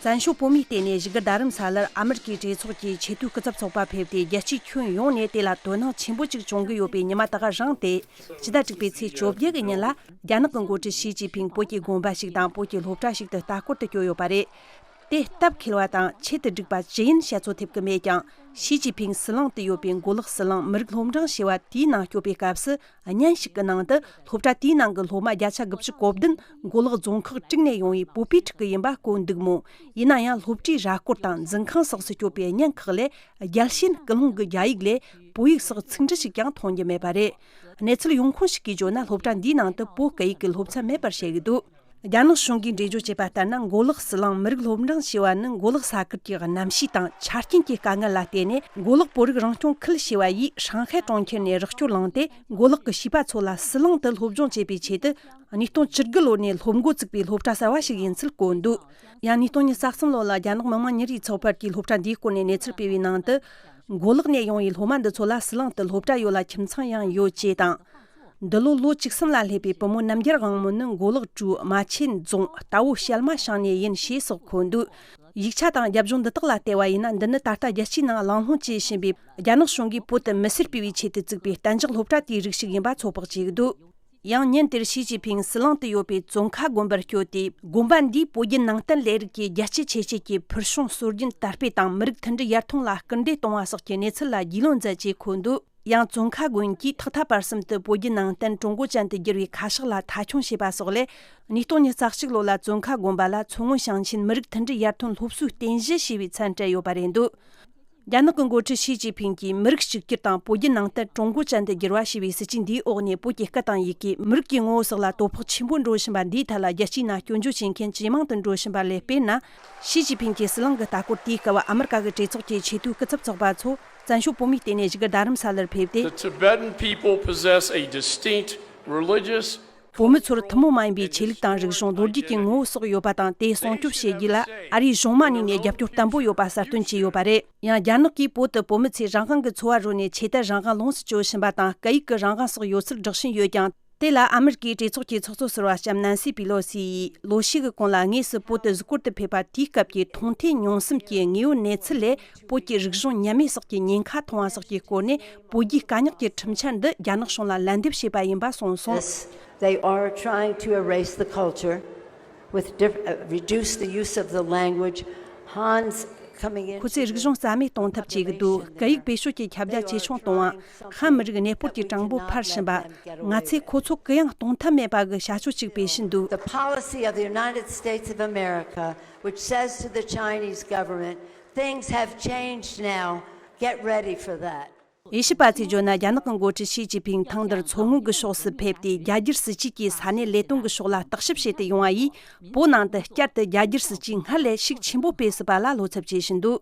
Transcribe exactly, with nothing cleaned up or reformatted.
བཙན་བྱོལ་བོད་མིའི་སྟེང་ནས་བཞུགས་སྒར་རྡ་རམ་ས་ལར་ཨ་མི་རི་ཀའི་གྲོས་ཚོགས་ཀྱི་ཆེས་མཐོའི་སྐུ་ཚབ་ཚོགས་པ་ཕེབས་ཏེ། རྒྱལ་སྤྱིའི་ཁྱོན་ཡོངས་ནས་དེ་ལ་དོ་སྣང་ཆེན་པོ་ཅིག་བྱུང་གི་ཡོད་པའི་ཉི་མ་དེ་ག་རིང་སྟེ། ཕྱི་ཟླ་དྲུག་པའི་ཚེས་བཅོ་བརྒྱད་ཀྱི་ཉིན་ལ། རྒྱ་ནག་གི་འགོ་ཁྲིད་ཞི་ཅིན་ཕིང་བོད་ཀྱི་དགོན་པ་ཞིག་དང་བོད་ཀྱི་སློབ་གྲྭ་ཞིག་ཏུ་ལྟ་སྐོར་དུ་བསྐྱོད་ཡོད་པ་རེད། དེ་སྟབས་འཁེལ་བ་དང་ཆེད་དུ་བསྒྲིགས་པ་ཅི་ཡིན་བཤད་ཚོད་ཐེབས་ཀྱི་མེད་ཀྱང་། ཞི་ཅིན་ཕིང་ཟི་ལིང་དུ་ཡོད་པའི་མགོ་ལོག་ཟི་ལིང་མི་རིགས་སློབ་འབྲིང་ཞེས་པ་དེའི་ནང་བསྐྱོད་པའི་སྐབས་སུ། བརྙན་ཞིག་གི་ནང་དུ་སློབ་གྲྭ་དེའི་ནང་གི་སློབ་མ་བརྒྱ་ཆ་དགུ་བཅུ་གོ་བདུན་མགོ་ལོག་རྫོང་ཁག་དྲུག་ནས་ཡོང་བའི་བོད་པའི་ཕྲུ་གུ་ཡིན་པ་བཀོད་འདུག་མོད། ཡིན་ན་ཡང་སློབ་གྲྭའི་ར་སྐོར་དང་འཛིན་ཁང་སོགས་སུ་བསྐྱོད་པའི་བརྙན་ཁག་ལས། རྒྱལ་ཞེན་སྐུལ་སློང་གི་རྒྱ་ཡིག་ལས་བོད་ཡིག་སོགས་ཚིག་འབྲུ་ཞིག་ཀྱང་མཐོང་རྒྱུ་མེད་པ་རེད། གནས་ཚུལ་ཡོང་ཁུངས་ཤིག་གིས་བརྗོད་ན། སློབ་གྲྭ་འདིའི་ནང་དུ་བོད་སྐད་ཡིག་གི་སློབ་ཚན་མེད་པར་བཤད་ཀྱི་འདུག་རྒྱ་ནག་གཞུང་གིས་འགྲེལ་བརྗོད་བྱས་པ་ལྟར་ན། མགོ་ལོག་ཟི་ལིང་མི་རིགས་སློབ་འབྲིང་ཞེས་པ་ནི་མགོ་ལོག་ས་ཁུལ་གྱི་གནམ་གཤིས་དང་ཆ་རྐྱེན་གྱི་དཀའ་ངལ་ལ་བརྟེན་ནས། མགོ་ལོག་བོད་རིགས་རང་སྐྱོང་ཁུལ་ཞེས་པ་ཡིས་ཧྲང་ཧའེ་གྲོང་ཁྱེར་ནས་རོགས་སྐྱོར་བླངས་ཏེ། མགོ་ལོག་གི་བྱིས་པ་ཚོ་ལ་ཟི་ལིང་དུ་སློབ་སྦྱོང་བྱེད་པའི་ཆེད་དུ། ཉིས་སྟོང་བཅུ་དགུ་ལོ་ནས་སློབ་འགོ་བཙུགས་པའི་སློབ་གྲྭ་གསར་བ་ཞིག་ཡིན་ཚུལ་བཀོད་འདུག་ཡང་ཉིས་སྟོང་ཉི་ཤུ་རྩ་གསུམ་ལོ་ལ་རྒྱ་ནག་མི་དམངས་ཉིན་རེའི་ཚོགས་པར་གྱིས་སློབ་གྲྭ་འདིའི་སྐོར་ནས་གནས་ཚུལ་སྤེལ་བའི་ནང་དུ། མགོ་ལོག་ནས་ཡོང་བའི་སློབ་མ་འདི་ཚོ་ལ་ཟི་ལིང་དུ་སློབ་གྲྭ་ཡོད་ལ་ཁྱིམ་ཚང་ཡང་ཡོད་ཅེས་དང་། འདི་ལོ་ལོ་བཅུ་གསུམ་ལ་སླེབས་པའི་བུ་མོ་རྣམ་རྒྱལ་དབང་མོ་ནི་མགོ་ལོག་ཀྲོའུ་རྨ་ཆེན་རྫོང་རྟ་བོ་ཤལ་མ་ཞང་ནས་ཡིན་ཞེས་སོགས་འཁོད་འདུག་ཡིག་ཆ་དང་རྒྱབ་ལྗོངས་འདི་དག་ལ་བལྟས་པ་ཡིན་ན། འདི་ནི་ད་ལྟ་རྒྱལ་སྤྱིའི་ནང་གླེང་སློང་བྱེད་བཞིན་པའི་རྒྱ་ནག་གཞུང་གིས་བོད་དུ་མི་སེར་སྤེལ་བའི་ཆེད་དུ་བཙུགས་པའི་གཏན་འཇགས་སློབ་གྲྭ་དེའི་རིགས་ཤིག་ཡིན་པ་ཚོད་དཔག་བྱེད་ཀྱི་འདུག་ཡང་ཉིན་དེར་ཞི་ཅིན་ཕིང་ཟི་ལིང་དུ་ཡོད་པའི་ཙོང་ཁ་དགོན་པར་བསྐྱོད་དེ། དགོན་པ་འདིས་བོད་བརྒྱུད་ནང་བསྟན་ལས་རིགས་ཀྱི་རྒྱལ་སྤྱིའི་ཆེད་སྤྱོད་ཀྱི་ཕུལ་བྱུང་སྲོལ་རྒྱུན་དར་སྤེལ་དང་། མི་རིགས་མཐུན་སྒྲིལ་ཡར་ཐོན་ལ་སྐུལ་འདེད་གཏོང་བ་སོགས་ཀྱི་གནས་ཚུལ་ལ་རྒྱུས་ལོན་མཛད་ཅེས་འཁོད་འདུག་ཡང་ཙོང་ཁ་དགོན་གྱིས་ཐོག་མཐའ་བར་གསུམ་དུ་བོད་བརྒྱུད་ནང་བསྟན་ཀྲུང་གོ་ཅན་དུ་བསྒྱུར་བའི་ཁ་ཕྱོགས་ལ་མཐའ་འཁྱོངས་བྱས་པ་སོགས་ལས། ཉིས་སྟོང་ཉི་ཤུ་རྩ་གཅིག་ལོ་ལ་ཙོང་ཁ་དགོན་པ་ལ་མཚོ་སྔོན་ཞིང་ཆེན་མི་རིགས་མཐུན་སྒྲིལ་ཡར་ཐོན་སློབ་གསོའི་རྟེན་གཞི་ཞེས་པའི་མཚན་སྤྲད་ཡོད་པ་རེད་འདུག་རྒྱ་ནག་གི་འགོ་ཁྲིད་ཞི་ཅིན་ཕིང་གིས་མི་རིགས་གཅིག་གྱུར་དང་བོད་བརྒྱུད་ནང་བསྟན་ཀྲུང་གོ་ཅན་དུ་བསྒྱུར་བ་ཞེས་པའི་སྲིད་ཇུས་འདིའི་འོག་ནས། བོད་ཀྱི་སྐད་དང་ཡི་གེ། མི་རིགས་ཀྱི་ངོ་བོ་སོགས་ལ་དོ་ཕོག་ཆེན་པོ་འགྲོ་བཞིན་པ་འདིའི་ཐད་ལ་རྒྱལ་སྤྱིའི་ནང་སྐྱོན་བརྗོད་བྱེད་མཁན་ཇེ་མང་དུ་འགྲོ་བཞིན་པ་ལས། དཔེར་ན། ཞི་ཅིན་ཕིང་གིས་ཟི་ལིང་གི་ལྟ་སྐོར་དེའི་སྐབས། ཨ་མི་རི་ཀ་གི་གྲོས་ཚོགས་ཀྱི་ཆེས་མཐོའི་སྐུ་ཚབ་ཚོགས་པ་ཚོ་བཙན་བྱོལ་བོད་མིའི་སྟེང་ནས་བཞུགས་སྒར་རྡ་རམ་ས་ལར་ཕེབས་ཏེ། The Tibetan people possess a distinct religious བོད་མི་ཚོར་ཐུན་མོང་མ་ཡིན་པའི་ཆོས་ལུགས་དང་རིག་གཞུང་། ལོ་རྒྱུས་ཀྱི་ངོ་བོ་སོགས་ཡོད་པ་དང་། དེ་སྲུང་སྐྱོབ་བྱེད་རྒྱུ་ལ་ཨ་རིའི་གཞུང་མང་ནས་ནས་རྒྱབ་སྐྱོར་བརྟན་པོ་ཡོད་པ་གསལ་སྟོན་བྱས་ཡོད་པ་རེད། ཡང་རྒྱ་ནག་གིས་བོད་དུ་བོད་མི་ཚོས་རང་དབང་གི་འཚོ་བ་རོལ་ནས་ཆོས་དད་རང་དབང་ལོངས་སུ་སྤྱོད་བཞིན་པ་དང་། སྐད་ཡིག་གི་རང་དབང་སོགས་ཡོད་ཚུལ་སྒྲོག་བཞིན་ཡོད་ཀྱང་། དེ་ལ་ཨ་མི་རི་ཀའི་གྲོས་ཚོགས་ཀྱི་ཚོགས་གཙོ་ཟུར་པ་ལྕམ་ནན་སི་པི་ལོ་སི་ཡིས། ལོ་ཤས་ཀྱི་གོང་ལ་དངོས་སུ་བོད་དུ་གཟིགས་སྐོར་དུ་ཕེབས་པ་དེའི་སྐབས་ཀྱི་མཐོང་ཐོས་མྱོང་གསུམ་གྱི་དངོས་ཡོད་གནས་ཚུལ་ལས། བོད་ཀྱི་རིག་གཞུང་ཉམས་དམས་སོགས་ཀྱི་ཉེན་ཁ་མཐོང་བ་སོགས་ཀྱི་སྐོར་ནས། བོད་རྒྱའི་དཀའ་རྙོག་གི་ཁྲིམས་འཆར་འདི་རྒྱ་ནག་གཞུང་ལ་ལན་འདེབས་བྱས་པ་ཡིན་པ་གསུངས་སོང་། This, they are trying to erase the culture with diff- uh, reduce the use of the language. Han's coming in. ཁོ་ཚོས་རིག་གཞུང་རྩ་མེད་གཏོང་ཐབས་བྱེད་ཀྱི་འདུག་སྐད་ཡིག་བེད་སྤྱོད་ཀྱི་ཁྱབ་རྒྱ་ཇེ་ཆུང་གཏོང་བ། ཧན་མི་རིགས་གནས་སྤོར་གྱི་གྲངས་འབོར་འཕར་བཞིན་པ། ང་ཚོས་ཁོ་ཚོ་གུ་ཡངས་གཏོང་ཐབས་མེད་པ་གི་བྱ་སྤྱོད་ཅིག་སྤེལ་བཞིན་འདུག The policy of the United States of America, which says to the Chinese government, "Things have changed now. Get ready for that." དབྱེ་ཞིབ་པ་ཚོས་བརྗོད་ན། རྒྱ་ནག་གི་འགོ་ཁྲིད་ཞི་ཅིན་ཕིང་ཐེངས་འདིར་མཚོ་སྔོན་གྱི་ཕྱོགས་སུ་ཕེབས་ཏེ། རྒྱ་སྒྱུར་སྲིད་ཇུས་ཀྱིས་ས་གནས་ལས་དོན་གྱི་ཕྱོགས་ལ་བརྟག་ཞིབ་བྱེད་དུ་ཡོང་བ་ཡིས། བོད་ནང་དུ་བསྐྱར་དུ་རྒྱ་སྒྱུར་སྲིད་ཇུས་སྔར་ལས་ཤུགས་ཆེན་པོ་སྤེལ་སྲིད་པ་ལ་བློ་འཚབ་བྱེད་བཞིན་འདུག